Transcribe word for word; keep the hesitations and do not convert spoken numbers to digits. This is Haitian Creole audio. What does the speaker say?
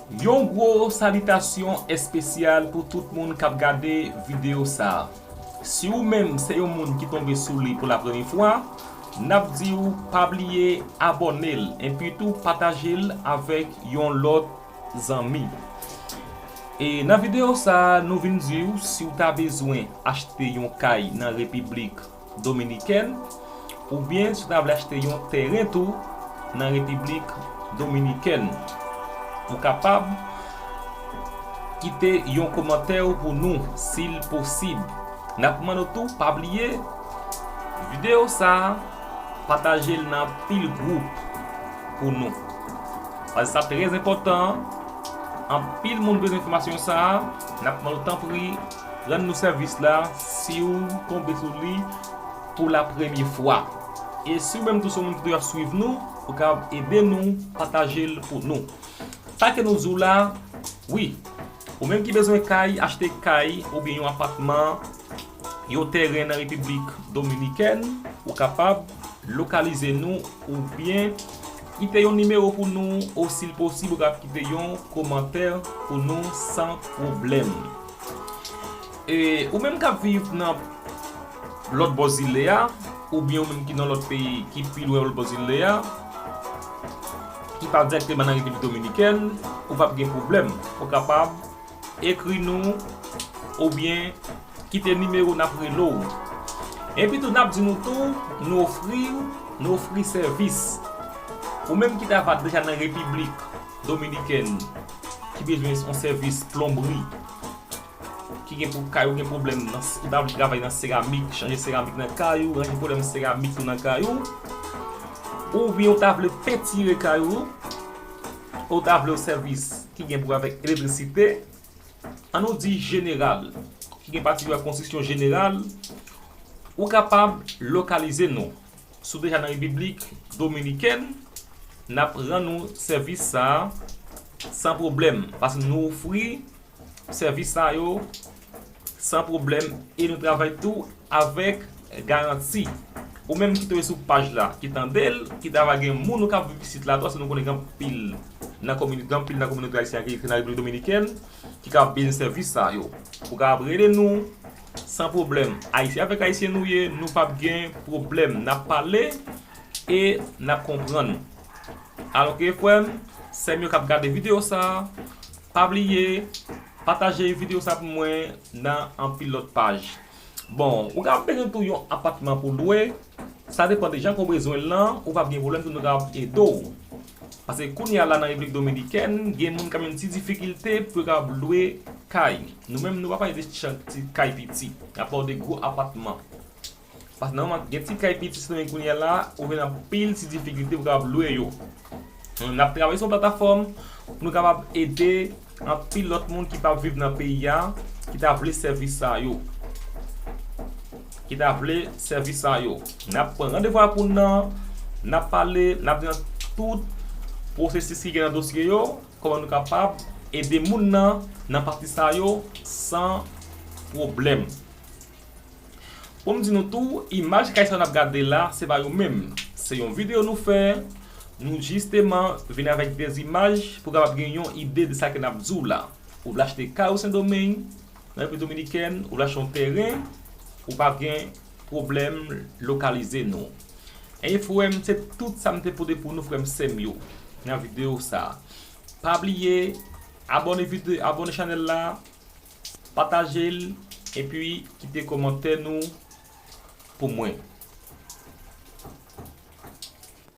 Yon gwo salitasyon espesyal pou tout moun k ap gade videyo sa a. Si ou menm se yon moun ki tonbe sou li pou la premye fwa, n ap di w pa bliye abòne l, epi tou pataje l avèk yon lòt zanmi. E nan videyo sa a, nou vin di w si w ta bezwen achte yon kay nan Repiblik Dominikèn, oubyen si w ta vle achte yon tèren tou nan Repiblik Dominikèn, ou kapab kite yon kòmantè pou nou, si l posib. N ap mande w tou, pa bliye videyo sa a, pataje l nan anpil gwoup pou nou. Paske sa trè enpòtan. Anpil moun bezwen enfòmasyon sa a. N ap mande w, tanpri, rann nou sèvis la si w tonbe sou li pou la premye fwa. E si w menm tou se yon moun ki toujou ap swiv nou, ou kapab ede nou pataje l pou nou. Sa ke nou di w la, wi, ou menm ki bezwen kay, achte kay oubyen yon apatman, yon tèren nan Repiblik Dominikèn, ou kapab lokalize nou oubyen kite yon nimewo pou nou, ou si l posib, ou kapab kite yon kòmantè pou nou san pwoblèm. E ou menm k ap viv nan lòt bò zile a, oubyen ou menm ki nan lòt peyi ki pi lwen lòt bò zile a, ki pa dirèkteman nan Repiblik Dominikèn, ou p ap gen pwoblèm. Ou kapab ekri nou oubyen kite nimewo n ap rele w. Epi tou, n ap di nou tou, nou ofri, nou ofri sèvis. Ou menm ki ta va deja nan Repiblik Dominikèn, ki bezwen yon sèvis plonbri, ki gen pou kay ou gen pwoblèm nan, ou ta vle travay nan seramik, chanje seramik nan kay ou, ranje pwoblèm seramik ou nan kay ou, oubyen ou ta vle pentire kay ou, ou ta vle yon sèvis ki gen pou wè avèk elektrisite, ann nou di jeneral, ki gen pati pou wè konstriksyon jeneral, ou kapab lokalize nou. Si w deja nan Repiblik Dominikèn, n ap rann ou sèvis sa a san pwoblèm, paske nou ofri sèvis sa yo san pwoblèm e nou travay tou avèk garanti. Ou menm ki tonbe sou paj la, ki tande l, ki ta va gen moun ou ka viv isit la tou, paske nou konnen gen anpil nan kominote, gen anpil nan kominote ayisyen ki nan Repiblik Dominikèn, ki ka bezwen sèvis sa yo. Ou kapab rele nou san pwoblèm. Ayisyen avèk Ayisyen nou ye, nou p ap gen pwoblèm. N ap pale e n ap konprann. Alò ke frè m, sè m yo k ap gade videyo sa a, pa bliye pataje videyo sa pou mwen nan anpil lòt paj. Bon, ou ka bezwen tou yon apatman pou lwe. Sa depann de jan ke w bezwen l lan, ou p ap gen pwoblèm tou, nou kapab ede w. Paske kounye a la nan Repiblik Dominikèn, gen moun k ap gen ti difikilte pou yo kapab lwe kay. Nou menm, nou pa pale de ti, ti kay piti. N ap pale de gwo apatman. Paske nòmalman, gen ti kay piti, sitwayen, kounye a la, ou jwenn anpil ti difikilte pou kapab lwe yo. N ap travay sou yon platafòm pou nou kapab ede anpil lòt moun ki p ap viv nan peyi a, ki ta vle sèvis sa yo. Ki ta vle sèvis sa yo. N ap pran randevou ak moun nan, n ap pale, n ap di nan tout pwosesis ki gen nan dosye yo, kòman nou kapab ede moun nan nan pati sa yo san pwoblèm. Pou m di nou tou, imaj kay sa yo n ap gade la, se pa yo menm. Se yon videyo nou fè, nou jisteman vin avèk de imaj pou kapab gen yon ide de sa ke n ap di w la. Ou vle achte kay ou Sendomeng, nan Repiblik Dominikèn, ou vle achte yon tèren, ou p ap gen pwoblèm, lokalize nou. E frè m, se tout sa m te pote pou nou, frè m, sè m yo, nan videyo sa. Pa bliye abòne videyo, abòne chanèl la, pataje l, epi kite kòmantè nou pou mwen.